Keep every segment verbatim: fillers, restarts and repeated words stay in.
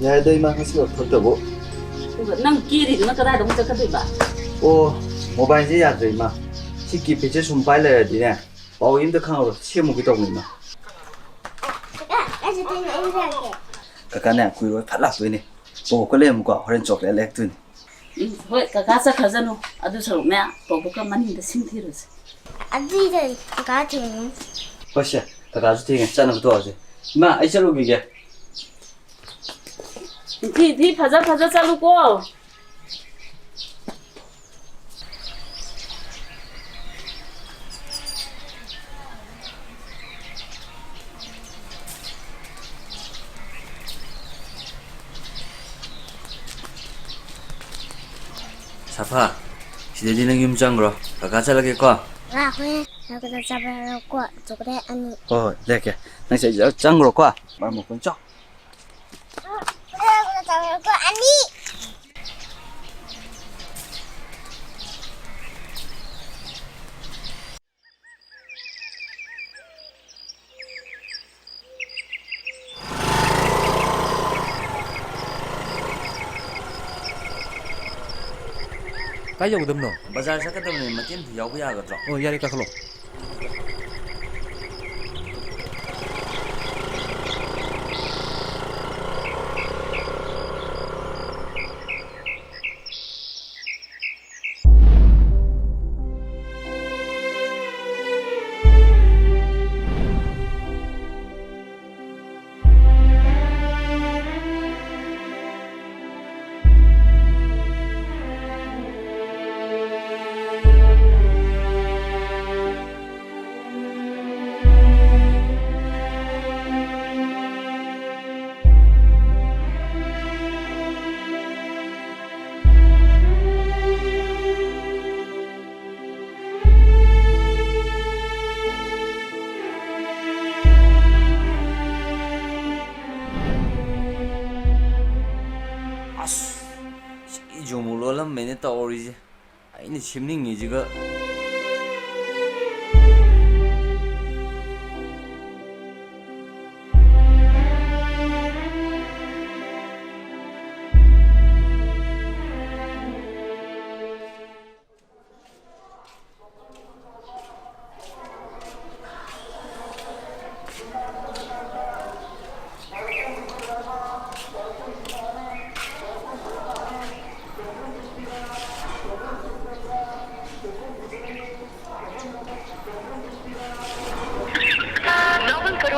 ꯌꯥꯔꯦꯗ ꯏꯃꯥ, ꯉꯁꯤ ꯂꯧꯊꯣꯛꯇꯕꯨ꯫ ꯑꯗꯨꯒ ꯅꯪ ꯀꯦꯔꯤꯗꯨꯅ ꯀꯗꯥꯏꯗ ꯑꯃꯨꯛ ꯆꯠꯀꯗꯣꯏꯕ? ꯑꯣ, ꯃꯣꯕꯥꯏꯜꯁꯦ ꯌꯥꯗ꯭ꯔꯦ ꯏꯃꯥ꯫ ꯁꯤ ꯀꯤꯄꯦꯗꯁꯦ ꯁꯨꯝ ꯄꯥꯏ ꯂꯩꯔꯗꯤꯅꯦ, ꯄꯥꯎ ꯑꯝꯇ ꯈꯪꯉꯔꯣꯏ꯫ ꯁꯦꯝꯃꯨꯒꯦ ꯇꯧꯕꯅꯤ ꯏꯃꯥ꯫ ꯀꯀꯥ, ꯑꯩꯁꯨ ꯊꯦꯡꯅ ꯑꯩꯁꯨ ꯂꯥꯛꯀꯦ꯫ ꯀꯀꯥꯅꯦ ꯀꯨꯏꯔꯣꯏ, ꯐꯠ ꯂꯥꯛꯇꯣꯏꯅꯦ꯫ ꯄꯣꯛꯀ ꯂꯩꯔꯝꯃꯨꯀꯣ, ꯍꯣꯔꯦꯟ ꯆꯣꯀ꯭ꯂꯦꯠ ꯂꯩꯔꯛꯇꯣꯏꯅꯦ꯫ ꯎꯝ, ꯍꯣꯏ, ꯀꯀꯥ ꯆꯠꯈ꯭ꯔꯖꯅꯨ꯫ ꯑꯗꯨ ꯁꯔꯨꯛꯅꯦ, ꯄꯣꯛꯄꯒ ꯃꯅꯤꯡꯗ ꯁꯤꯡ ꯊꯤꯔꯨꯁꯦ꯫ ꯑꯗꯨꯏꯗꯤ ꯀꯀꯥ ꯊꯦꯡꯉꯅꯤ꯫ ꯍꯣꯏ ꯁꯦ, ꯀꯀꯥꯁꯨ ꯊꯦꯡꯉꯦ, ꯆꯠꯅꯕ ꯇꯧꯔꯁꯦ꯫ ꯏꯃꯥ, ꯑꯩ ꯆꯠꯂꯨꯈꯤꯒꯦ꯫ ꯊꯤ ꯊꯤ ꯐꯖ ꯐꯖ ꯆꯠꯂꯨꯀꯣ꯫ ꯁꯥꯐꯥ, ꯁꯤꯗꯩꯗꯤ ꯅꯪ ꯌꯨꯝ ꯆꯪꯈ꯭ꯔꯣ꯫ ꯀꯀꯥ ꯆꯠꯂꯒꯦꯀꯣ꯫ ꯂꯥꯛꯈ꯭ꯔꯦ꯫ ꯂꯥꯛꯄꯗ ꯆꯥꯕ ꯂꯧꯀꯣ, ꯆꯣꯀ꯭ꯂꯦꯠ ꯑꯅꯤ꯫ ꯍꯣꯏ, ꯍꯣꯏ, ꯂꯩꯔꯛꯀꯦ꯫ ꯅꯪ ꯁꯤꯗꯩꯗ ꯆꯪꯈ꯭ꯔꯣꯀꯣ꯫ ꯃꯔꯝ ꯃꯣꯛꯄꯅꯤ, ꯆꯣ꯫ ꯂꯥꯛꯄꯗ ꯆꯥꯕ ꯂꯧꯀꯣ, ꯑꯅꯤ꯫ ꯀꯥꯏ ꯌꯧꯒꯗꯕꯅꯣ? ꯕꯖꯥꯔ ꯆꯠꯀꯗꯕꯅꯦ, ꯃꯇꯦꯛ ꯑꯃ ꯌꯥꯎꯕ ꯌꯥꯒꯗ꯭ꯔꯣ? ꯑꯣ, ꯌꯥꯔꯦ, ꯀꯥꯈꯠꯂꯣ꯫ ꯑꯁ, ꯁꯤꯁꯨ ꯑꯃꯨꯛ ꯂꯣꯜꯂꯝꯃꯦꯅꯦ ꯇꯧꯔꯤꯁꯦ꯫ ꯑꯩꯅ ꯁꯦꯝꯅꯤꯡꯉꯤꯁꯤꯒ꯫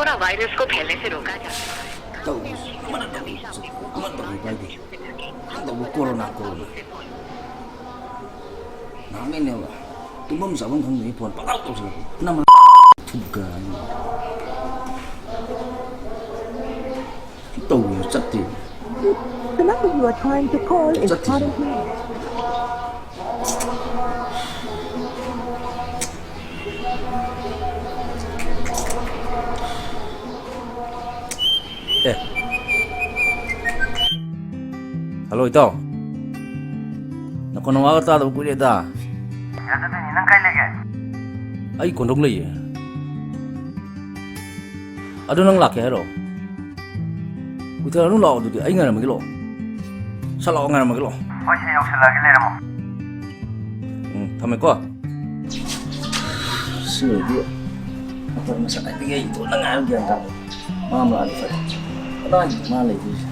कोरोना वायरस को फैलने से रोका जा सकता है। ꯇꯧꯔꯤꯁꯦ ꯑꯃꯅ ꯇꯧꯔꯤ, ꯑꯃꯅ ꯇꯧꯔꯤ ꯄꯥꯏꯗꯦ꯫ ꯇꯧꯕ ꯀꯣꯔꯣꯅꯥ, ꯀꯣꯔꯣꯅꯥ꯫ ꯅꯍꯥꯟꯉꯩꯅꯦꯕ ꯇꯨꯝꯐꯝ ꯆꯥꯐꯝ ꯈꯪꯗꯉꯩ ꯐꯣꯟ ꯄꯪꯇꯧ ꯇꯧꯁꯤꯜꯂꯛꯄ꯫ ꯅꯃ ꯊꯨꯞꯀ ꯍꯥꯏꯅ ꯇꯧꯔꯤꯁꯦ ꯆꯠꯇꯦ꯫ The number you are trying to call is currently A. Hello, ꯏꯇꯥꯎ꯫ ꯅꯈꯣꯟ ꯅꯋꯥꯒ ꯇꯥꯗꯕ ꯀꯨꯏꯔꯦꯗ꯫ ꯌꯥꯖꯗꯣꯏꯅꯤ, ꯅꯪ ꯀꯥꯏ ꯂꯩꯒꯦ? ꯑꯩ ꯀꯣꯟꯊꯧ ꯂꯩꯌꯦ꯫ ꯑꯗꯨ ꯅꯪ ꯂꯥꯛꯀꯦ ꯍꯥꯏꯔꯣ? ꯀꯨꯏꯊꯔꯅꯨ, ꯂꯥꯛꯑꯣ ꯑꯗꯨꯗꯤ, ꯑꯩ ꯉꯥꯏꯔꯝꯃꯒꯦ, ꯂꯥꯛꯑꯣ꯫ ꯁꯠ ꯂꯥꯛꯑꯣ, ꯉꯥꯏꯔꯝꯃꯒꯦ, ꯂꯥꯛꯑꯣ꯫ ꯍꯣꯏ, ꯁꯦ, ꯌꯧꯁꯜꯂꯛꯑꯒꯦ, ꯂꯩꯔꯝꯃꯣ꯫ ꯎꯝ, ꯊꯝꯃꯦꯀꯣ꯫ ꯁꯤ ꯑꯣꯏꯔꯗꯤ ꯑꯩꯈꯣꯏ ꯉꯁꯥꯏꯗꯒꯤ ꯑꯩ ꯏꯇꯣꯝꯇ ꯉꯥꯏꯕ ꯒ꯭ꯌꯥꯟ ꯇꯥꯗꯦ꯫ ꯃꯥ ꯑꯃ ꯂꯥꯛꯑꯗꯤ ꯐꯩ꯫ ꯀꯗꯥꯏꯗꯅꯣ ꯃꯥ ꯂꯩꯗꯣꯏꯁꯦ?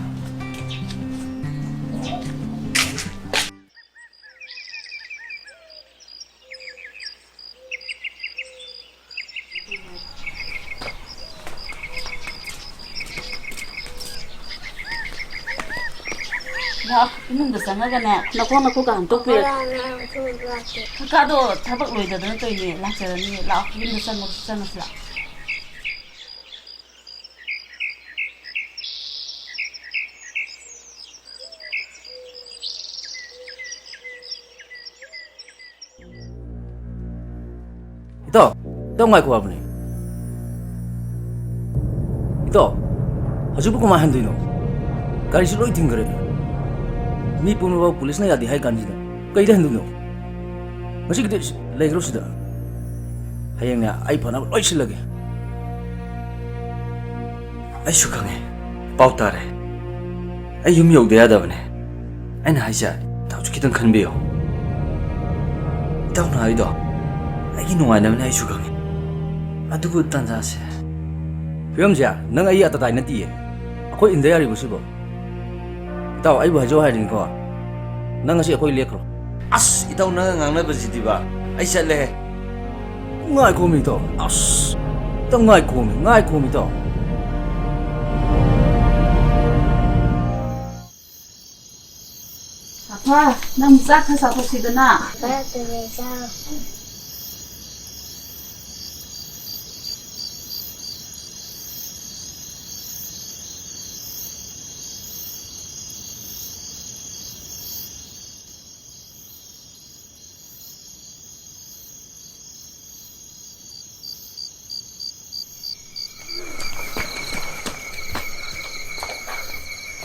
ꯂꯥꯛꯑꯣ, ꯏꯃꯨꯡꯗ ꯆꯪꯉꯒꯅꯦ, ꯅꯈꯣꯡ ꯅꯈꯨꯠꯀ ꯍꯥꯝꯇꯣꯛꯄꯤꯔꯣ꯫ ꯀꯀꯥꯗꯣ ꯊꯕꯛ ꯂꯣꯏꯗꯗꯅ ꯇꯧꯔꯤꯅꯦ, ꯂꯥꯛꯆꯔꯅꯤ꯫ ꯂꯥꯛꯑꯣ, ꯌꯨꯝꯗ ꯆꯪꯉꯣ, ꯆꯪꯉꯁꯤ ꯂꯥꯛꯑꯣ꯫ ꯏꯇꯥꯎ, ꯏꯇꯥꯎ ꯉꯥꯏꯈꯣ ꯍꯥꯏꯕꯅꯦ꯫ ꯏꯇꯥꯎ, ꯍꯧꯖꯤꯛꯄꯨ ꯀꯃꯥꯏ ꯍꯟꯗꯣꯏꯅꯣ? ꯒꯥꯔꯤꯁꯨ ꯂꯣꯏ ꯊꯤꯡꯈ꯭ꯔꯦ꯫ ꯃꯤ ꯄꯨꯝꯅꯃꯛ ꯄꯨꯂꯤꯁꯅ ꯌꯥꯗꯦ ꯍꯥꯏ ꯀꯥꯟꯁꯤꯗ ꯀꯩꯗ ꯍꯟꯗꯣꯏꯅꯣ? ꯉꯁꯤꯒꯤꯗꯤ ꯂꯩꯈ꯭ꯔꯣ ꯁꯤꯗ꯫ ꯍꯌꯦꯡꯅꯦ ꯑꯩ ꯐꯅꯕ ꯂꯣꯏ ꯁꯤꯜꯂꯒꯦ꯫ ꯑꯩꯁꯨ ꯈꯪꯉꯦ, ꯄꯥꯎ ꯇꯥꯔꯦ꯫ ꯑꯩ ꯌꯨꯝ ꯌꯧꯗ ꯌꯥꯗꯕꯅꯦ꯫ ꯑꯩꯅ ꯍꯥꯏꯁꯦ ꯏꯇꯥꯎꯁꯨ ꯈꯤꯇꯪ ꯈꯟꯕꯤꯌꯣ꯫ ꯏꯇꯥꯎꯅ ꯍꯥꯏꯗꯣ ꯑꯩꯒꯤ ꯅꯨꯡꯉꯥꯏꯅꯕꯅꯦ, ꯑꯩꯁꯨ ꯈꯪꯉꯦ꯫ ꯑꯗꯨꯕꯨ ꯇꯥꯟꯖꯥꯁꯦ꯫ ꯐꯤꯕꯝꯁꯦ ꯅꯪ ꯑꯩ ꯑꯇꯇꯥꯏ ꯅꯠꯇꯤꯌꯦ꯫ ꯑꯩꯈꯣꯏ ꯏꯟꯗ ꯌꯥꯔꯤꯕꯣ ꯁꯤꯕꯣ? ꯏꯇꯥꯎ, ꯑꯩꯕꯨ ꯍꯥꯏꯖꯧ ꯍꯥꯏꯔꯤꯅꯤꯀꯣ꯫ ꯅꯪ ꯉꯁꯤ ꯑꯩꯈꯣꯏ ꯂꯦꯛꯈ꯭ꯔꯣ꯫ ꯑꯁ, ꯏꯇꯥꯎ, ꯅꯪꯒ ꯉꯥꯡꯅꯕꯁꯤꯗꯤꯕ꯫ ꯑꯩ ꯆꯠꯂꯦꯍꯦ꯫ ꯉꯥꯏꯈꯣꯃꯤ ꯏꯇꯥꯎ꯫ ꯑꯁ꯫ ꯇꯪ ꯉꯥꯏꯈꯣꯃꯤ, ꯉꯥꯏꯈꯣꯃꯤ, ꯇꯥꯎ꯫ ꯑꯐ, ꯅꯪ ꯆꯥꯛ ꯈꯔ ꯆꯥꯊꯣꯛꯁꯤꯗꯅ꯫ ꯐꯔꯦ, ꯑꯗꯨꯗꯤ ꯆꯥꯔꯣ꯫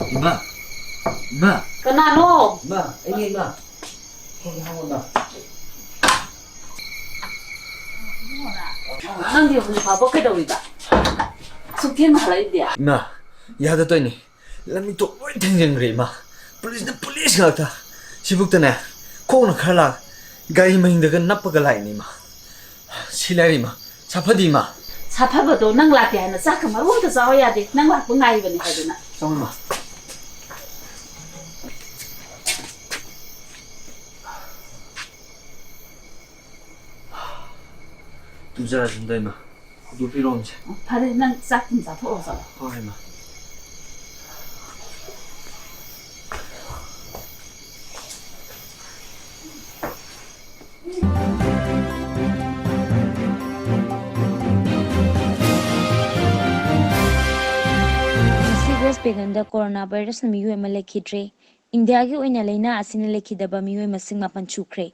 ꯏꯃꯥ! ꯏꯃꯥ! ꯀꯅꯥꯅꯣ? ꯏꯃꯥ, ꯑꯩꯅꯦ, ꯏꯃꯥ꯫ ꯊꯣꯡ ꯍꯥꯡꯉꯣ, ꯏꯃꯥ꯫ ꯅꯪꯗꯤ ꯍꯧꯖꯤꯛ ꯐꯥꯎꯕ ꯀꯩꯗꯧꯔꯤꯕ? ꯑꯁꯨꯛ ꯊꯦꯡꯅ ꯍꯜꯂꯛꯏꯗꯤ? ꯏꯃꯥ, ꯌꯥꯗ ꯇꯧꯔꯤꯅꯤ꯫ ꯂꯝꯕꯤ ꯊꯣꯡ ꯂꯣꯏ ꯊꯤꯡꯖꯤꯟꯈ꯭ꯔꯦ, ꯏꯃꯥ꯫ ꯄꯨꯂꯤꯁꯅ ꯄꯨꯂꯤꯁ ꯉꯥꯛꯇ꯫ ꯁꯤꯕꯨꯛꯇꯅꯦ, ꯈꯣꯡꯅ ꯈꯔ ꯂꯥꯛ, ꯒꯥꯔꯤ ꯃꯅꯤꯡꯗꯒ ꯅꯞꯄꯒ ꯂꯥꯛꯏꯅꯦ, ꯏꯃꯥ꯫ ꯁꯤ ꯂꯩꯔꯦ, ꯏꯃꯥ꯫ ꯁꯥꯐꯗꯤ, ꯏꯃꯥ꯫ ꯁꯥꯐꯕꯗꯣ ꯅꯪ ꯂꯥꯛꯇꯦ ꯍꯥꯏꯅ ꯆꯥꯛꯀ ꯃꯔꯨ ꯑꯝꯇ ꯆꯥꯎ ꯌꯥꯗꯦ꯫ ꯅꯪ ꯂꯥꯛꯄ ꯉꯥꯏꯔꯤꯕꯅꯤ ꯍꯥꯏꯗꯅ꯫ ꯆꯪꯉꯣ, ꯏꯃꯥ꯫ ꯇꯨꯝꯖꯔꯁꯅꯨꯗ, ꯏꯃꯥ꯫ ꯍꯧꯗꯣꯛꯄꯤꯔꯣ, ꯏꯃꯥꯁꯦ꯫ ꯐꯔꯦ, ꯅꯪ ꯆꯥꯛ ꯊꯨꯝ ꯆꯥꯊꯣꯛꯑꯣ, ꯆꯠꯂꯣ꯫ ꯍꯣꯏ, ꯏꯃꯥ꯫ ꯉꯁꯤ ꯋꯦꯁ ꯕꯦꯡꯒꯜꯗ ꯀꯣꯔꯣꯅꯥ ꯚꯥꯏꯔꯁꯅ ꯃꯤꯑꯣꯏ ꯑꯃ ꯂꯩꯈꯤꯗ꯭ꯔꯦ꯫ ꯏꯟꯗꯤꯌꯥꯒꯤ ꯑꯣꯏꯅ ꯂꯥꯏꯅꯥ ꯑꯁꯤꯅ ꯂꯩꯈꯤꯗꯕ ꯃꯤꯑꯣꯏ ꯃꯁꯤꯡ ꯃꯥꯄꯟ ꯁꯨꯈ꯭ꯔꯦ꯫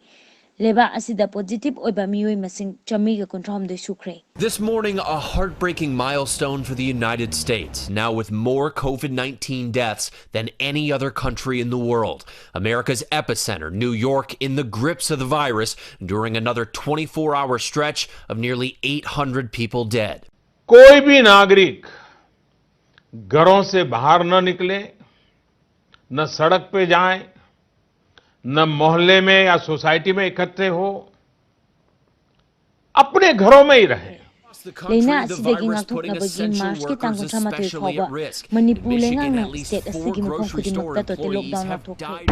ꯂꯩꯕꯥꯛ ꯑꯁꯤꯗ ꯄꯣꯖꯤꯇꯤꯚ ꯑꯣꯏꯕ ꯃꯤꯑꯣꯏ ꯃꯁꯤꯡ ꯆꯥꯃꯔꯤꯒ ꯀꯨꯟꯊ꯭ꯔꯥꯍꯨꯝꯗꯣꯏ ꯁꯨꯈ꯭ꯔꯦ꯫ This morning, a heartbreaking milestone for the United States, now with more COVID nineteen deaths than any other country in the world. America's epicenter, New York, in the grips of the virus during another twenty-four hour stretch of nearly eight hundred people dead. कोई भी नागरिक घरों से बाहर न निकले, न सड़क पे जाएं, न मोहल्ले में या सोसाइटी में इकट्ठे हो, अपने घरों में ही रहें। ꯂꯥꯏꯅꯥ ꯑꯁꯤꯗꯒꯤ ꯉꯥꯛꯊꯣꯛꯅꯕꯒꯤ ꯃꯥꯔꯆꯀꯤ ꯇꯥꯡ ꯀꯨꯟꯊ꯭ꯔꯥ ꯃꯥꯊꯣꯏ ꯐꯥꯎꯕ ꯃꯅꯤꯄꯨꯔ ꯂꯩꯉꯥꯛꯅ ꯁ꯭ꯇꯦꯠ ꯑꯁꯤꯒꯤ ꯃꯐꯝ ꯈꯨꯗꯤꯡꯃꯛꯇ ꯇꯣꯇꯦꯜ ꯂꯣꯛꯗꯥꯎꯟ ꯂꯥꯎꯊꯣꯛꯈ꯭ꯔꯦ꯫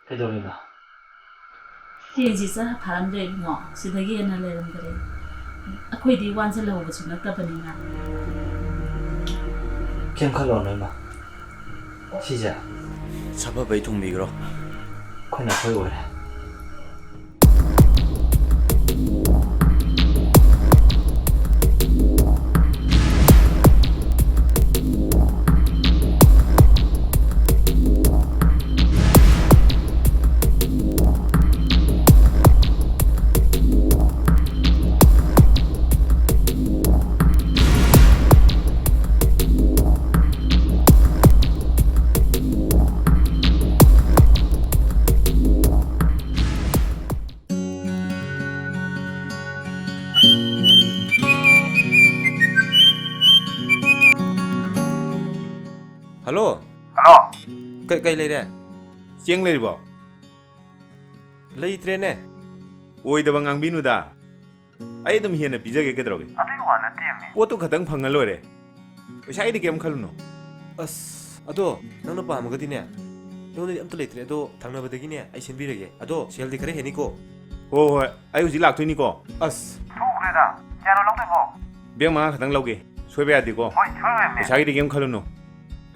ꯀꯩꯗꯧꯔꯤꯅꯣ? ꯆꯦꯡꯁꯤ ꯆꯔꯥ ꯐꯥꯔꯝꯗ꯭ꯔꯦ ꯏꯕꯨꯡꯉꯣ, ꯁꯤꯗꯒꯤ ꯍꯦꯟꯅ ꯂꯩꯔꯝꯗ꯭ꯔꯦ꯫ ꯑꯩꯈꯣꯏꯗꯤ ꯋꯥꯟꯁꯤꯜꯍꯧꯕꯁꯨ ꯅꯠꯇꯕꯅꯤꯅ꯫ ꯀꯩꯝ ꯈꯜꯂꯨꯔꯅꯨ ꯏꯃꯥ꯫ ꯁꯤꯁꯦ ꯁꯥꯐꯕꯩ ꯊꯣꯡꯕꯤꯈ꯭ꯔꯣ꯫ ꯑꯩꯈꯣꯏꯅ ꯑꯩꯈꯣꯏ ꯑꯣꯏꯔꯦ꯫ ꯍꯜꯂꯣ꯫ ꯍꯜꯂꯣ꯫ ꯀꯩ, ꯀꯩ ꯂꯩꯔꯦ? ꯆꯦꯡ ꯂꯩꯔꯤꯕꯣ? ꯂꯩꯇ꯭ꯔꯦꯅꯦ꯫ ꯑꯣꯏꯗꯕ ꯉꯥꯡꯕꯤꯅꯨꯗ꯫ ꯑꯩ ꯑꯗꯨꯝ ꯍꯦꯟꯅ ꯄꯤꯖꯒꯦ, ꯀꯩꯗꯧꯔꯒꯦ? ꯑꯗꯨꯒꯤ ꯋꯥ ꯅꯠꯇꯦꯃꯤ꯫ ꯄꯣꯠꯇꯨ ꯈꯇꯪ ꯐꯪꯉ ꯂꯣꯏꯔꯦ꯫ ꯄꯩꯁꯥꯒꯤꯗꯤ ꯀꯩꯝ ꯈꯜꯂꯨꯅꯨ꯫ ꯑꯁ, ꯑꯗꯣ ꯅꯪꯅ ꯄꯥꯝꯃꯒꯗꯤꯅꯦ, ꯑꯩꯉꯣꯟꯗꯗꯤ ꯑꯝꯇ ꯂꯩꯇ꯭ꯔꯦ꯫ ꯑꯗꯣ ꯊꯪꯅꯕꯗꯒꯤꯅꯦ ꯑꯩ ꯁꯤꯟꯕꯤꯔꯒꯦ꯫ ꯑꯗꯣ ꯁꯦꯜꯗꯤ ꯈꯔ ꯍꯦꯟꯅꯤꯀꯣ꯫ ꯍꯣꯏ, ꯍꯣꯏ, ꯑꯩ ꯍꯧꯖꯤꯛ ꯂꯥꯛꯇꯣꯏꯅꯤꯀꯣ꯫ ꯑꯁ꯫ ꯊꯣꯛꯈ꯭ꯔꯦꯗ꯫ ꯀꯌꯥꯅꯣ ꯂꯧꯗꯣꯏꯕꯣ? ꯕꯦꯛ ꯃꯉꯥ ꯈꯛꯇꯪ ꯂꯧꯒꯦ꯫ ꯁꯣꯏꯕ ꯌꯥꯗꯦꯀꯣ꯫ ꯍꯣꯏ, ꯁꯣꯏꯔꯣꯏꯃꯤ꯫ ꯄꯩꯁꯥꯒꯤꯗꯤ ꯀꯩꯝ ꯈꯜꯂꯨꯅꯨ꯫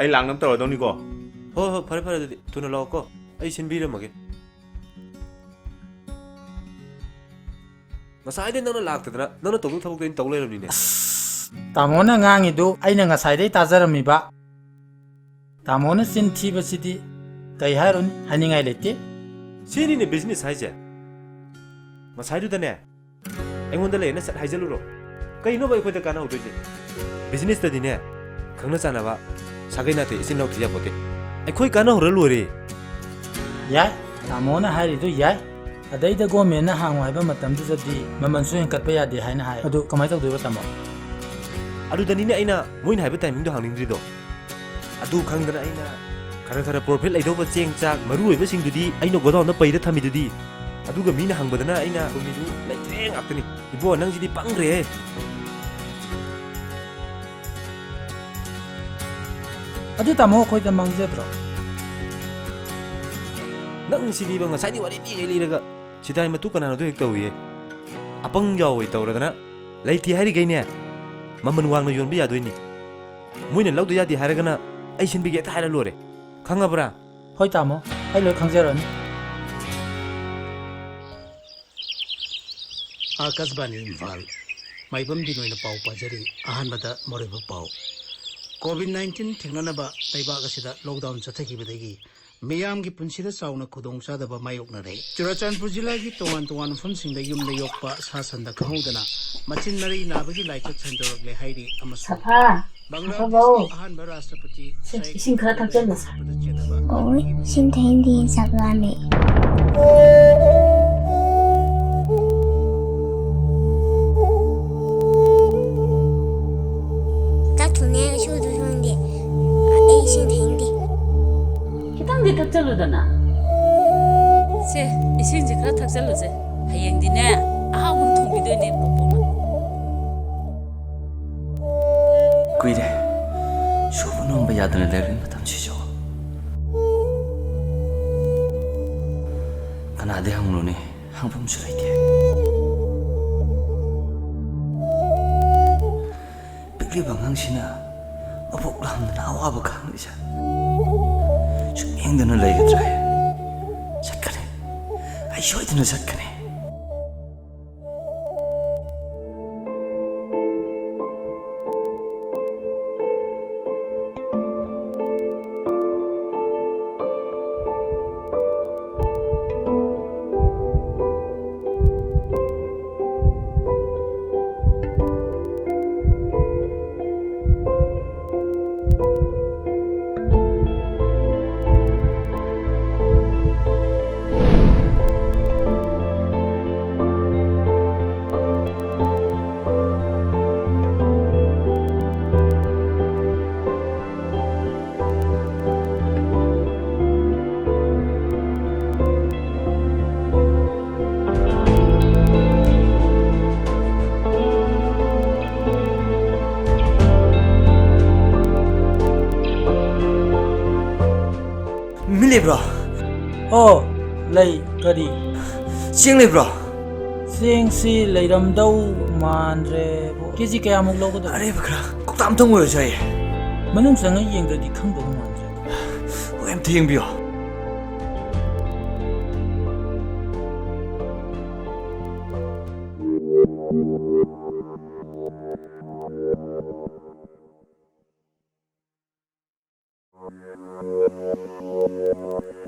ꯑꯩ ꯂꯥꯛꯅꯕ ꯇꯧꯔꯗꯧꯅꯤꯀꯣ꯫ ꯍꯣꯏ, ꯍꯣꯏ, ꯐꯔꯦ, ꯐꯔꯦ, ꯑꯗꯨꯗꯤ ꯊꯨꯅ ꯂꯥꯛꯑꯣꯀꯣ꯫ ꯑꯩ ꯁꯤꯟꯕꯤꯔꯝꯃꯒꯦ꯫ ꯉꯁꯥꯏꯗꯩ ꯅꯪꯅ ꯂꯥꯛꯇꯗꯅ ꯅꯪꯅ ꯇꯧꯗꯧ ꯊꯕꯛꯇꯣ ꯑꯩꯅ ꯇꯧ ꯂꯩꯔꯕꯅꯤꯅꯦ꯫ ꯑꯁ, ꯇꯥꯃꯣꯅ ꯉꯥꯡꯉꯤꯗꯨ ꯑꯩꯅ ꯉꯁꯥꯏꯗꯩ ꯇꯥꯖꯔꯝꯃꯤꯕ꯫ ꯇꯥꯃꯣꯅ ꯆꯤꯟ ꯊꯤꯕꯁꯤꯗꯤ ꯀꯩ ꯍꯥꯏꯔꯨꯅꯤ, ꯍꯥꯏꯅꯤꯡꯉꯥꯏ ꯂꯩꯇꯦ꯫ ꯁꯤꯅꯤꯅꯦ business ꯍꯥꯏꯁꯦ꯫ ꯉꯁꯥꯏꯗꯨꯗꯅꯦ ꯑꯩꯉꯣꯟꯗ ꯂꯩꯌꯦꯅ ꯁꯠ ꯍꯥꯏꯖꯜꯂꯨꯔꯣ꯫ ꯀꯩꯅꯣꯕ ꯑꯩꯈꯣꯏꯗ ꯀꯥꯟꯅꯍꯧꯗꯣꯏꯁꯦ? Business ꯇꯗꯤꯅꯦ, ꯈꯪꯅ ꯆꯥꯟꯅꯕ, ꯁꯥꯒꯩ ꯅꯥꯇꯩ ꯏꯆꯤꯟ ꯏꯅꯥꯎ ꯊꯤ ꯌꯥꯄꯣꯠꯇꯦ꯫ ꯑꯩꯈꯣꯏ ꯀꯥꯟꯅꯍꯧꯔ ꯂꯣꯏꯔꯦ꯫ ꯌꯥꯏ, ꯇꯥꯃꯣꯅ ꯍꯥꯏꯔꯤꯗꯨ ꯌꯥꯏ꯫ ꯑꯗꯩꯗ government ꯅ ꯍꯥꯡꯉꯣ ꯍꯥꯏꯕ ꯃꯇꯝꯗꯨꯗꯗꯤ ꯃꯃꯜꯁꯨ ꯍꯦꯟꯀꯠꯄ ꯌꯥꯗꯦ ꯍꯥꯏꯅ ꯍꯥꯏ꯫ ꯑꯗꯨ ꯀꯃꯥꯏꯅ ꯇꯧꯗꯣꯏꯕ, ꯇꯥꯃꯣ? ꯑꯗꯨꯗꯅꯤꯅꯦ ꯑꯩꯅ ꯃꯣꯏꯅ ꯍꯥꯏꯕ timing ꯗꯣ ꯍꯥꯡꯅꯤꯡꯗ꯭ꯔꯤꯗꯣ꯫ ꯑꯗꯨ ꯈꯪꯗꯅ ꯑꯩꯅ ꯈꯔ ꯈꯔ profit ꯂꯩꯗꯧꯕ ꯆꯦꯡ ꯆꯥꯛ ꯃꯔꯨ ꯑꯣꯏꯕꯁꯤꯡꯗꯨꯗꯤ ꯑꯩꯅ godown ꯗ ꯄꯩꯔ ꯊꯝꯃꯤꯗꯨꯗꯤ꯫ ꯑꯗꯨꯒ ꯃꯤꯅ ꯍꯪꯕꯗꯅ ꯑꯩꯅ ꯊꯝꯃꯤꯗꯨ ꯂꯩꯇ꯭ꯔꯦ ꯉꯥꯛꯇꯅꯤ꯫ ꯏꯕꯣ, ꯅꯪꯁꯤꯗꯤ ꯄꯪꯈ꯭ꯔꯦꯍꯦ꯫ ꯑꯗꯨ ꯇꯥꯃꯣ ꯑꯩꯈꯣꯏꯗ ꯃꯥꯡꯖꯗ꯭ꯔꯣ? ꯅꯪ ꯁꯤꯗꯤꯕ ꯉꯁꯥꯏꯗꯤ ꯋꯥꯔꯤ ꯂꯤꯒꯩ ꯂꯤꯔꯒ ꯁꯤꯗꯥꯏ ꯃꯇꯨ ꯀꯅꯥꯅꯣꯗꯣ ꯍꯦꯛ ꯇꯧꯏꯌꯦ꯫ ꯑꯄꯪ ꯌꯥꯎꯋꯦ ꯇꯧꯔꯗꯅ ꯂꯩꯇꯦ ꯍꯥꯏꯔꯤꯈꯩꯅꯦ ꯃꯃꯜ ꯋꯥꯡꯅ ꯌꯣꯟꯕ ꯌꯥꯗꯣꯏꯅꯤ꯫ ꯃꯣꯏꯅ ꯂꯧꯗ ꯌꯥꯗꯦ ꯍꯥꯏꯔꯒꯅ ꯑꯩ ꯁꯤꯟꯕꯤꯒꯦ ꯍꯦꯛꯇ ꯍꯥꯏꯔ ꯂꯣꯏꯔꯦ꯫ ꯈꯪꯉꯕ꯭ꯔꯥ? ꯍꯣꯏ ꯇꯥꯃꯣ, ꯑꯩ ꯂꯣꯏ ꯈꯪꯖꯔꯅꯤ꯫ ꯑꯥꯀꯥꯁꯕꯥꯅꯤ ꯏꯝꯐꯥꯜ꯫ ꯃꯥꯏꯕꯝ ꯕꯤꯅꯣꯏꯅ ꯄꯥꯎ ꯄꯥꯖꯔꯤ꯫ ꯑꯍꯥꯟꯕꯗ ꯃꯔꯨꯑꯣꯏꯕ ꯄꯥꯎ꯫ ꯀꯣꯚꯤꯗ ꯅꯥꯏꯟꯇꯤꯟ ꯊꯦꯡꯅꯅꯕ ꯂꯩꯕꯥꯛ ꯑꯁꯤꯗ ꯂꯣꯛꯗꯥꯎꯟ ꯆꯠꯊꯈꯤꯕꯗꯒꯤ ꯃꯤꯌꯥꯝꯒꯤ ꯄꯨꯟꯁꯤꯗ ꯆꯥꯎꯅ ꯈꯨꯗꯣꯡꯆꯥꯗꯕ ꯃꯥꯌꯣꯛꯅꯔꯦ꯫ ꯆꯨꯔꯥꯆꯥꯟꯄꯨꯔ ꯖꯤꯂꯥꯒꯤ ꯇꯣꯉꯥꯟ ꯇꯣꯉꯥꯟꯕ ꯃꯐꯝꯁꯤꯡꯗ ꯌꯨꯝꯗ ꯌꯣꯛꯄ ꯁꯥ ꯁꯟꯗ ꯈꯪꯍꯧꯗꯅ ꯃꯆꯤꯟ ꯃꯔꯩ ꯅꯥꯕꯒꯤ ꯂꯥꯏꯆꯠ ꯁꯟꯗꯣꯔꯛꯂꯦ ꯍꯥꯏꯔꯤ ꯑꯃꯁꯨꯡ ꯁꯐꯥ, ꯕꯪꯒ꯭ꯂꯥꯗꯦꯁꯀꯤ ꯁꯐꯥꯕꯧ꯫ ꯑꯍꯥꯟꯕ ꯔꯥꯁꯇ꯭ꯔꯄꯇꯤ ꯁꯦ, ꯏꯁꯤꯡ ꯈꯔ ꯊꯛꯆꯜꯂꯨꯁꯦ꯫ ꯑꯣꯏ, ꯏꯁꯤꯡ ꯊꯛꯅꯤꯡꯗꯦ, ꯆꯥꯛ ꯂꯥꯝꯃꯦ꯫ ꯆꯥꯛ ꯊꯣꯡꯅꯤ ꯍꯥꯏꯔꯒ ꯁꯨꯗ꯭ꯔꯁꯨ ꯈꯪꯗꯦ꯫ ꯑꯩ ꯏꯁꯤꯡ ꯊꯛꯅꯤꯡꯗꯦ꯫ ꯈꯤꯇꯪꯗꯤ ꯊꯛꯆꯜꯂꯨꯗꯅ꯫ ꯁꯦ, ꯏꯁꯤꯡꯁꯦ ꯈꯔ ꯊꯛꯆꯜꯂꯨꯁꯦ꯫ ꯍꯌꯦꯡꯗꯤꯅꯦ, ꯑꯍꯥꯎꯕ ꯑꯃ ꯊꯣꯡꯕꯤꯗꯣꯏꯅꯦ ꯕꯣꯕꯣꯛꯅ꯫ ꯀꯨꯏꯔꯦ ꯁꯨꯕ ꯅꯣꯝꯕ ꯌꯥꯗꯅ ꯂꯩꯔꯕ ꯃꯇꯝꯁꯤꯁꯨ꯫ ꯀꯅꯥꯗ ꯍꯪꯂꯨꯅꯤ? ꯍꯪꯐꯝꯁꯨ ꯂꯩꯇꯦ꯫ ꯄꯤꯛꯂꯤꯕ ꯑꯉꯥꯡꯁꯤꯅ ꯃꯕꯣꯛ ꯂꯥꯝꯗꯅ ꯑꯋꯥꯕ ꯈꯥꯡꯂꯤꯁꯦ ꯁꯨꯝ ꯌꯦꯡꯗꯅ ꯂꯩꯒꯗ꯭ꯔꯥ? ꯆꯠꯀꯅꯤ꯫ ꯑꯩ ꯁꯣꯏꯗꯅ ꯆꯠꯀꯅꯤ꯫ ꯃꯤ ꯂꯩꯕ꯭ꯔꯣ? ꯑꯣ, ꯂꯩ꯫ ꯀꯔꯤ? ꯆꯦꯡ ꯂꯩꯕ꯭ꯔꯣ? ꯆꯦꯡꯁꯤ ꯂꯩꯔꯝꯗꯧ ꯃꯥꯟꯗ꯭ꯔꯦꯕꯨ꯫ ꯀꯦꯖꯤ ꯀꯌꯥꯃꯨꯛ ꯂꯧꯒꯗꯕ? ꯑꯔꯦꯝꯕ ꯈꯔ, ꯀꯧꯇꯥ ꯑꯝꯇꯪ ꯑꯣꯏꯔꯁꯨ ꯌꯥꯏꯌꯦ꯫ ꯃꯅꯨꯡ ꯆꯪꯉ ꯌꯦꯡꯗ꯭ꯔꯗꯤ ꯈꯪꯗꯧ ꯃꯥꯟꯗ꯭ꯔꯦ꯫ ꯍꯣꯏ, ꯑꯝꯇ ꯌꯦꯡꯕꯤꯌꯣ꯫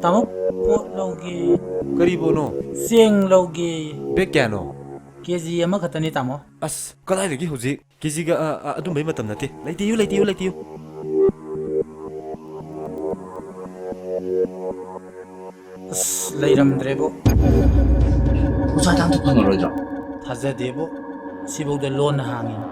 ꯇꯥꯃꯣ, ꯄꯣꯠ ꯂꯧꯒꯦ꯫ ꯀꯔꯤ ꯄꯣꯠꯅꯣ? ꯆꯦꯡ ꯂꯧꯒꯦ꯫ ꯕꯦꯛ ꯀꯌꯥꯅꯣ? ꯀꯦꯖꯤ ꯑꯃꯈꯛꯇꯅꯤ, ꯇꯥꯃꯣ꯫ ꯑꯁ, ꯀꯗꯥꯏꯗꯒꯤ ꯍꯧꯖꯤꯛ? ꯀꯦꯖꯤꯒ, ꯑ, ꯑ, ꯑꯗꯨꯝꯕꯩ ꯃꯇꯝ ꯅꯠꯇꯦ꯫ ꯂꯩꯇꯤꯌꯨ, ꯂꯩꯇꯤꯌꯨ, ꯂꯩꯇꯤꯌꯨ꯫ ꯑꯁ, ꯂꯩꯔꯝꯗ꯭ꯔꯦꯕꯣ꯫ ꯎꯆꯥ ꯊꯥꯡꯗꯣ ꯐꯪꯉꯔꯣꯏꯗ꯭ꯔꯣ? ꯊꯥꯖꯗꯦꯕꯣ꯫ ꯁꯤꯐꯧꯗ ꯂꯣꯟꯅ ꯍꯥꯡꯉꯤꯅꯤ꯫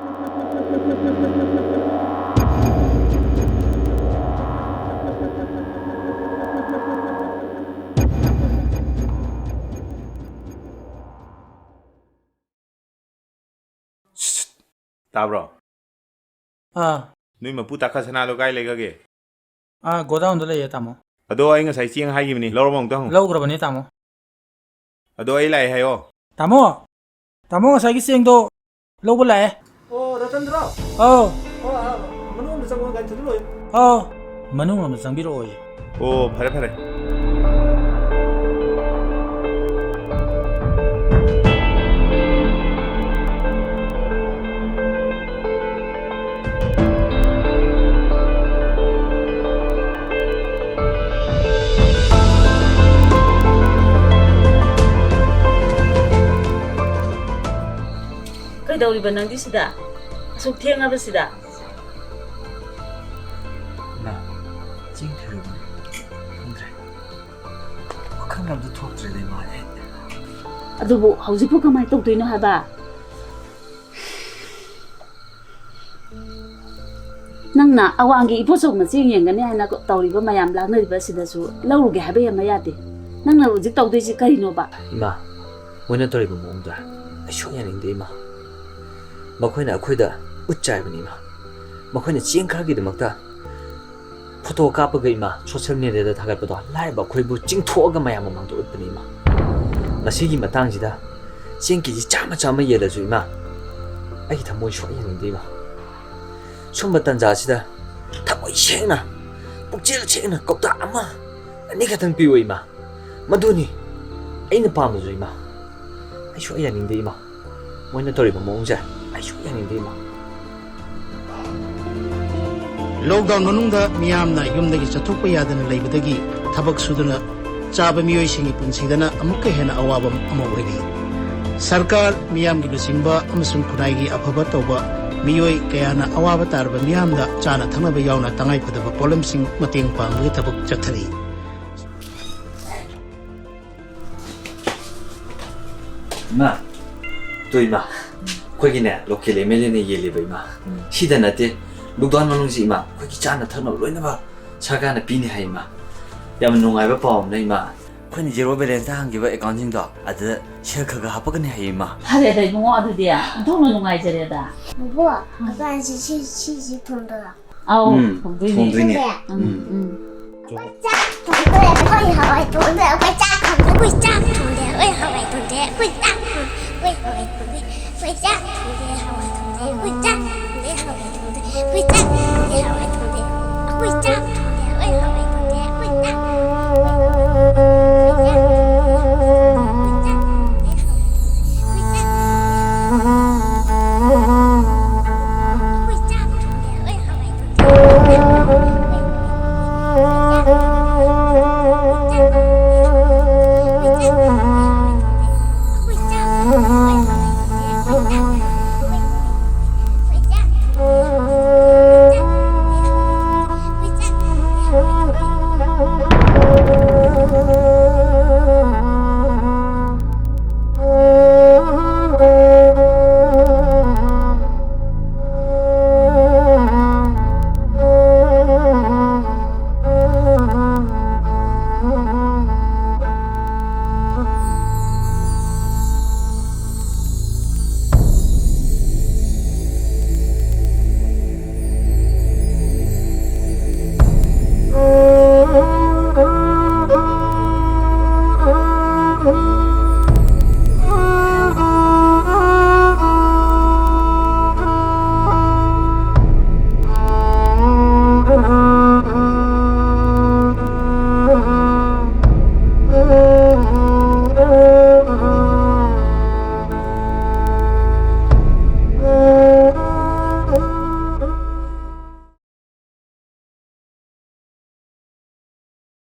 ꯇꯥꯕ꯭ꯔꯣ? ꯑꯥ꯫ ꯅꯣꯏ ꯃꯄꯨ ꯇꯥꯈꯠ ꯁꯅꯥꯗꯣ ꯀꯥꯏ ꯂꯩꯈ꯭ꯔꯒꯦ? ꯑꯥ, ꯒꯣꯗꯥꯎꯟꯗ ꯂꯩꯌꯦ, ꯇꯥꯃꯣ꯫ ꯑꯗꯣ ꯑꯩ ꯉꯁꯥꯏ ꯆꯦꯡ ꯍꯥꯏꯈꯤꯕꯅꯤ, ꯂꯧꯔꯕ ꯑꯃꯨꯛꯇ ꯍꯪꯉꯨ꯫ ꯂꯧꯈ꯭ꯔꯕꯅꯦ, ꯇꯥꯃꯣ꯫ ꯑꯗꯣ ꯑꯩ ꯂꯥꯛꯑꯦ ꯍꯥꯏꯌꯣ꯫ ꯇꯥꯃꯣ! ꯇꯥꯃꯣ, ꯉꯁꯥꯏꯒꯤ ꯆꯦꯡꯗꯣ ꯂꯧꯕ ꯂꯥꯛꯑꯦ꯫ ꯑꯣ, ꯔꯇꯟꯗ꯭ꯔꯣ? ꯑꯧ꯫ ꯑꯣ, ꯑ, ꯃꯅꯨꯡ ꯑꯝꯗ ꯆꯪꯉꯣ, ꯒꯥꯔꯤ ꯊꯧꯖꯤꯜꯂꯛꯑꯣꯌꯨ꯫ ꯑꯧ, ꯃꯅꯨꯡ ꯂꯣꯝꯗ ꯆꯪꯕꯤꯔꯛꯑꯣꯌꯦ꯫ ꯑꯣ, ꯐꯔꯦ, ꯐꯔꯦ꯫ ꯀꯩꯗꯧꯔꯤꯕ ꯅꯪꯗꯤ ꯁꯤꯗ? ꯑꯁꯨꯛ ꯊꯦꯡꯉꯕꯁꯤꯗ? ꯏꯃꯥ, ꯆꯦꯡ ꯊꯤꯔꯨꯕꯅꯦ꯫ ꯈꯪꯗ꯭ꯔꯦ꯫ ꯋꯥꯈꯜꯒ ꯑꯝꯇ ꯊꯣꯛꯇ꯭ꯔꯦꯗ, ꯏꯃꯥ, ꯑꯩ꯫ ꯑꯗꯨꯕꯨ ꯍꯧꯖꯤꯛꯄꯨ ꯀꯃꯥꯏꯅ ꯇꯧꯗꯣꯏꯅꯣ ꯍꯥꯏꯕ? ꯅꯪꯅ ꯑꯋꯥꯡꯒꯤ ꯏꯕꯣꯆꯧ ꯃꯆꯦ ꯌꯦꯡꯒꯅꯤ ꯍꯥꯏꯅ ꯇꯧꯔꯤꯕ ꯃꯌꯥꯝ ꯂꯥꯡꯅꯔꯤꯕ ꯑꯁꯤꯗꯁꯨ ꯂꯧꯔꯨꯒꯦ ꯍꯥꯏꯕ ꯌꯥꯝ ꯌꯥꯗꯦ꯫ ꯅꯪꯅ ꯍꯧꯖꯤꯛ ꯇꯧꯗꯣꯏꯁꯤ ꯀꯔꯤꯅꯣꯕ? ꯏꯃꯥ, ꯃꯣꯏꯅ ꯇꯧꯔꯤꯕ ꯃꯑꯣꯡꯗꯣ ꯑꯩ ꯁꯨꯡꯌꯥ ꯌꯥꯅꯤꯡꯗꯦ, ꯏꯃꯥ꯫ ꯃꯈꯣꯏꯅ ꯑꯩꯈꯣꯏꯗ ꯎꯠ ꯆꯥꯏꯕꯅꯤ, ꯏꯃꯥ꯫ ꯃꯈꯣꯏꯅ ꯆꯦꯡ ꯈꯔꯒꯤꯗꯃꯛꯇ ꯐꯣꯇꯣ ꯀꯥꯞꯄꯒ ꯏꯃꯥ ꯁꯣꯁꯤꯌꯦꯜ ꯃꯦꯗꯤꯌꯥꯗ ꯊꯥꯒꯠꯄꯗꯣ ꯂꯥꯏꯔꯕ ꯑꯩꯈꯣꯏꯕꯨ ꯆꯤꯡꯊꯣꯛꯑꯒ ꯃꯌꯥꯝ ꯃꯃꯥꯡꯗ ꯎꯠꯄꯅꯤ ꯏꯃꯥ꯫ ꯃꯁꯤꯒꯤ ꯃꯇꯥꯡꯁꯤꯗ ꯆꯦꯡ ꯀꯦ ꯖꯤ ꯆꯥꯝꯃ ꯆꯥꯝꯃ ꯌꯦꯜꯂꯁꯨ ꯏꯃꯥ, ꯑꯩꯒꯤ ꯊꯃꯣꯏ ꯁꯨꯛꯌꯥ ꯌꯥꯅꯤꯡꯗꯦ ꯏꯃꯥ꯫ ꯁꯨꯝꯕ ꯇꯥꯟꯖꯥꯁꯤꯗ ꯊꯃꯣꯏ ꯁꯦꯡꯅ, ꯄꯨꯛꯆꯦꯜ ꯁꯦꯡꯅ ꯀꯧꯇꯥ ꯑꯃ ꯑꯅꯤ ꯈꯛꯇꯪ ꯄꯤꯌꯨ ꯏꯃꯥ꯫ ꯃꯗꯨꯅꯤ ꯑꯩꯅ ꯄꯥꯝꯕꯁꯨ ꯏꯃꯥ꯫ ꯑꯩ ꯁꯨꯛꯌꯥ ꯌꯥꯅꯤꯡꯗꯦ ꯏꯃꯥ꯫ ꯃꯣꯏꯅ ꯇꯧꯔꯤꯕ ꯃꯑꯣꯡꯁꯦ ꯑꯩ ꯁꯨꯛꯌꯥ ꯌꯥꯅꯤꯡꯗꯦ ꯏꯃꯥ꯫ ꯂꯣꯛꯗꯥꯎꯟ ꯃꯅꯨꯡꯗ ꯃꯤꯌꯥꯝꯅ ꯌꯨꯝꯗꯒꯤ ꯆꯠꯊꯣꯛꯄ ꯌꯥꯗꯅ ꯂꯩꯕꯗꯒꯤ ꯊꯕꯛ ꯁꯨꯗꯨꯅ ꯆꯥꯕ ꯃꯤꯑꯣꯏꯁꯤꯡꯒꯤ ꯄꯨꯟꯁꯤꯗꯅ ꯑꯃꯨꯛꯀ ꯍꯦꯟꯅ ꯑꯋꯥꯕ ꯑꯃ ꯑꯣꯏꯔꯤ꯫ ꯁꯔꯀꯥꯔ, ꯃꯤꯌꯥꯝꯒꯤ ꯂꯨꯆꯤꯡꯕ ꯑꯃꯁꯨꯡ ꯈꯨꯟꯅꯥꯏꯒꯤ ꯑꯐꯕ ꯇꯧꯕ ꯃꯤꯑꯣꯏ ꯀꯌꯥꯅ ꯑꯋꯥꯕ ꯇꯥꯔꯕ ꯃꯤꯌꯥꯝꯗ ꯆꯥꯅ ꯊꯛꯅꯕ ꯌꯥꯎꯅ ꯇꯉꯥꯏꯐꯗꯕ ꯄꯣꯠꯂꯝꯁꯤꯡ ꯃꯇꯦꯡ ꯄꯥꯡꯕꯒꯤ ꯊꯕꯛ ꯆꯠꯊꯔꯤ꯫ ꯏꯃꯥ, ꯇꯨ ꯏꯃꯥ, ꯑꯩꯈꯣꯏꯒꯤꯅꯦ ꯂꯣꯀꯦꯜ ꯑꯦꯝ ꯑꯦꯜ ꯑꯦꯅ ꯌꯦꯜꯂꯤꯕ ꯏꯃꯥ꯫ ꯁꯤꯗ ꯅꯠꯇꯦ, ꯂꯣꯛꯗꯥꯎꯟ ꯃꯅꯨꯡꯁꯤ ꯏꯃꯥ, ꯑꯩꯈꯣꯏꯒꯤ ꯆꯥꯅ ꯊꯛꯅꯕ ꯂꯣꯏꯅꯃꯛ ꯁꯔꯀꯥꯔꯅ ꯄꯤꯅꯤ ꯍꯥꯏ ꯏꯃꯥ꯫ ꯌꯥꯝꯅ ꯅꯨꯡꯉꯥꯏꯕ ꯄꯥꯎ ꯑꯃꯅ ꯏꯃꯥ꯫ ꯑꯩꯈꯣꯏꯅ ꯖꯦꯔꯣ ꯕꯦꯂꯦꯟꯁꯇ ꯍꯥꯡꯈꯤꯕ ꯑꯦꯀꯥꯎꯟꯁꯤꯡꯗꯣ ꯑꯗꯨꯗ ꯁꯦꯜ ꯈꯔ ꯈꯔ ꯍꯥꯞꯄꯛꯀꯅꯤ ꯍꯥꯏ ꯏꯃꯥ꯫ ꯐꯔꯦꯗ ꯏꯕꯨꯡꯉꯣ, ꯑꯗꯨꯗꯤ ꯑꯣꯟꯊꯣꯛꯅ ꯅꯨꯡꯉꯥꯏꯖꯔꯦꯗ꯫ ꯕꯣ, ꯑꯩꯈꯣꯏ ꯁꯤ ꯁꯤ ꯁꯤꯁꯤ ꯊꯣꯡꯗꯣꯏꯔꯣ? ꯎꯝ, ꯊꯣꯡꯗꯣꯏꯅꯦ꯫ ꯎꯝ, ꯎꯝ꯫ ꯑꯩꯈꯣꯏ ꯆꯥꯛ ꯊꯣꯡꯗꯣꯏꯔꯦ, ꯑꯩꯈꯣꯏ ꯍꯋꯥꯏ ꯊꯣꯡꯗꯣꯏꯔꯦ, ꯑꯩꯈꯣꯏ ꯆꯥꯛ ꯊꯣꯡꯗꯣꯏꯔꯦ, ꯑꯩꯈꯣꯏ ꯆꯥꯛ ꯊꯣꯡꯗꯣꯏꯔꯦ, ꯑꯩꯈꯣꯏ ꯍꯋꯥꯏ ꯊꯣꯡꯗꯣꯏꯔꯦ, ꯑꯩꯈꯣꯏ ꯆꯥꯛ ꯊꯣꯡꯗꯣꯏꯔꯦ, ꯑꯩꯈꯣꯏ ꯆꯥꯛ ꯊꯣꯡꯗꯣꯏꯔꯦ, ꯍꯋꯥꯏ ꯊꯣꯡꯗꯣꯏꯔꯦ, ꯑꯩꯈꯣꯏ ꯆꯥꯛ ꯊꯣꯡꯗꯣꯏꯔꯦ, ꯍꯋꯥꯏ ꯊꯣꯡꯗꯣꯏꯔꯦ, ꯑꯩꯈꯣꯏ ꯆꯥꯛ ꯊꯣꯡꯗꯣꯏꯔꯦ, ꯍꯋꯥꯏ ꯊꯣꯡꯗꯣꯏꯔꯦ꯫